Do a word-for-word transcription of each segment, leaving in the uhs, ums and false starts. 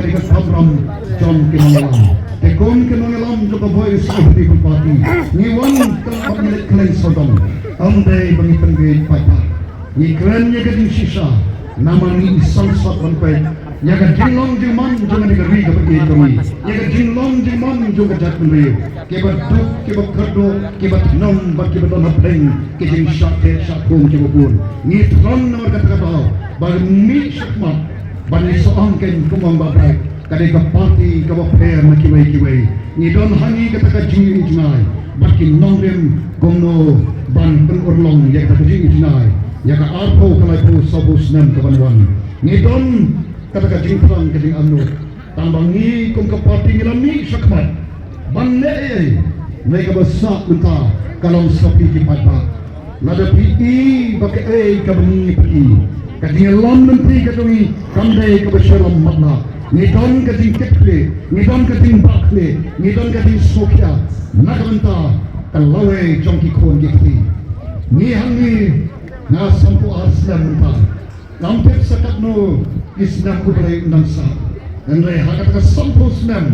Ka kamram jong ki nongïalam. Te kum ki nongïalam jong ka Voice of the People Party, ngi wan ka lad ngi leit khlem sawdong. Ym dei ba ngi pynbiej paidbah. Ngi kren ïa ka jingshisha namar ngi i sangsot ban peit ïa ka jinglong jingman jong ka ri kaba ïeit jong ngi, ïa ka jinglong jingman jong ka jaitbynriew. Kiba duk, kiba kyrduh, kiba thnum bad kiba don hapdeng ki jingshah teh shah khum kiba bun. Ngi thron namar kata ka daw ba ngi mih shakhmat ban ïa sawdong kein kum ong Bah Bek, ka dei ka party kaba pher na kiwei kiwei. Ngi don ha ngi kata ka jingïohi jngai bad ki nongrim kumno ban pynurlong ïa kata ka jingïohi jngai ïa ka arphew, ka laiphew, sawphew snem kaban wan. Ngi don kata ka jingthrang, ka jingangnud. Tang ba ngi kum ka party ngi la mih shakhmat ban leh ei ei. Ngi kaba sah mynta ka long sa phi ki paidbah. Lada phi i ba kaei kaba ngi phi i, ka jingïalam lynti ka jong ngi kam dei kaba shu lam matlah. Ngi don ka jingkitkhlieh, ngi don ka jingbakla, ngi don ka jingsngewkhia na ka bynta ka lawei jong ki khun ki kti. Ngi hangne nga sanphew ar snem mynta. Ngam tip sa katno ki snem u Blei u nang sah. Hynrei ha kata ka sanphew snem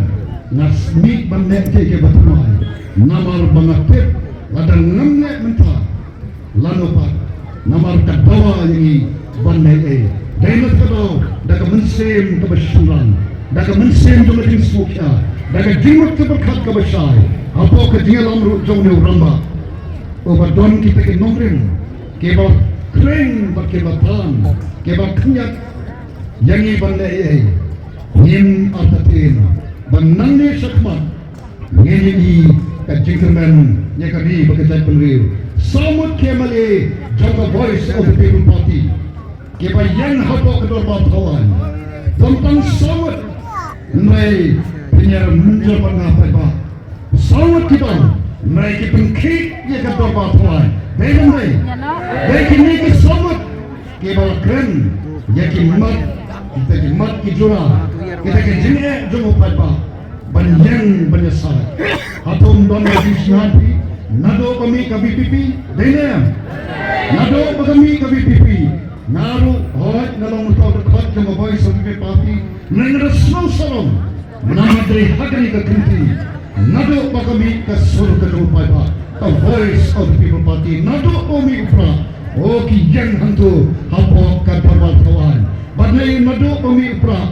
nga mih ban leh kiei kiei ba thymmai. Namar ba nga tip lada ngam leh mynta, lano pat, namar ka dawa ïa ngi ban leh ei. Dei na kata ka daw da ka mynsiem kaba shynrang, da ka mynsiem jong ka jingsngewkhia, da ka jingmut ka pyrkhat kaba shai hapoh ka jingïalam ruh jong une u rangbah. Uba don kita ki nongrim kiba khring bad kiba tan, kiba khyndiat ïa ngi ban leh ei ei. Ngim artatien ba nangne shakhmat ngin ïohi ka jingkyrmen ïa ka ri bad ka jaitbynriew. Saw ngut ki M L A jong ka Voice of the People Party kiba ïeng hapoh ka dorbar thaw aiñ. Ym tang saw ngut, hynrei pynïar mynjur bad nga paidbah. Saw ngut ki don, hynrei ki pynkhih ïa ka dorbar thaw aiñ. Dei ne ym dei? Dei kine ki saw ngut kiba la kren ïa ki mat, kita ki mat ki jura, kita ki jingeh jong u paidbah ban ïeng ban ïasaid. Hato ym don ka jingsngewsih naduh ba mih ka V P P? Dei ne em? Naduh ba ka mih ka V P P, nga ruh hooid nga long u dkhot jong ka Voice of the People Party. Nga da sngewsarong namar dei ha kane ka kynti, naduh ba ka mih ka sur ka jong u paidbah, ka Voice of the People Party, naduh ba mih u Prah, o ki ïeng hangto hapoh ka dorbar thaw aiñ. Bad naduh ba mih u Prah,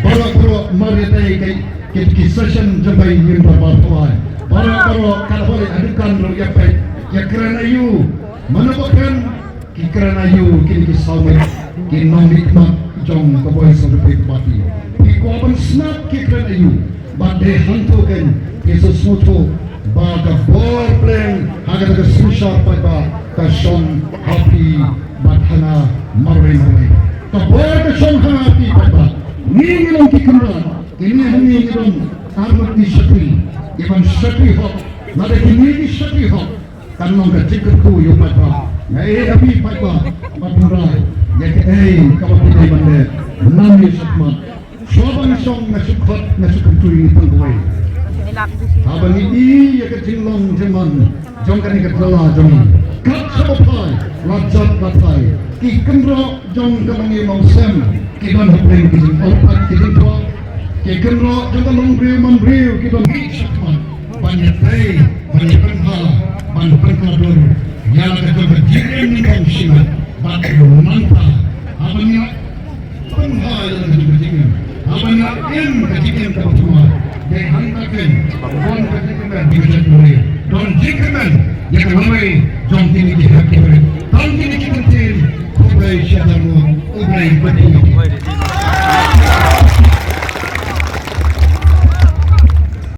baroh baroh mar ïa dei ki, ki, ki session jong ka ïing dorbar thaw aiñ, baroh baroh ka la ba leit ha dukan ruh ïa peit, ïa kren aïu, mano ba kren, ki kren aïu kine ki saw ngut ki nongmihkhmat jong ka Voice of the People Party. Ki kwah ban sngap ki kren aïu. Bad dei hangto kein phi sa sngewthuh ba ka bor pleng ha kata ka synshar paidbah ka shong ha phi bad ha nga marwei marwei. Ka bor ka shong ha phi paidbah. Ngi ngi long ki kynrad, kine hangne ngi don arngut ki shakri, ki ban shakri hok. Lada kine ki shakri hok, kan long ka jingkyrkhu ïa u paidbah. Nga ïeit ïa phi paidbah, bad pynrai ïa kaei kaba phi dei ban leh. Nangne shakhmat, shuwa ba ngi shong, nga shu khot, nga shu kyntu ïa ngi tang kawei. Haba ngi i ïa ka jinglong jingman jong kane ka jylla jong ngi, kat shaba phai la jat la thai, ki kynroh jong ka longïing longsem ki don hapdeng ki jingolpat ki jingthoh, ki kynroh jong ka longbriew manbriew ki don. Ngi shakhmat ban ïa trei, ban ïa pynbha, ban pynbha dur ïa la ka jong ka jingim nyngkong shi ngut. Bad mynta haba ngi pynbha ïa la ka jong ka jingim, haba ngi im ka jingim kaba thymmai, dei hangta kein ba don ka jingkyrmen ïa ka jaitbynriew, don jingkyrmen ïa ka lawei jong kine ki hep ki barit.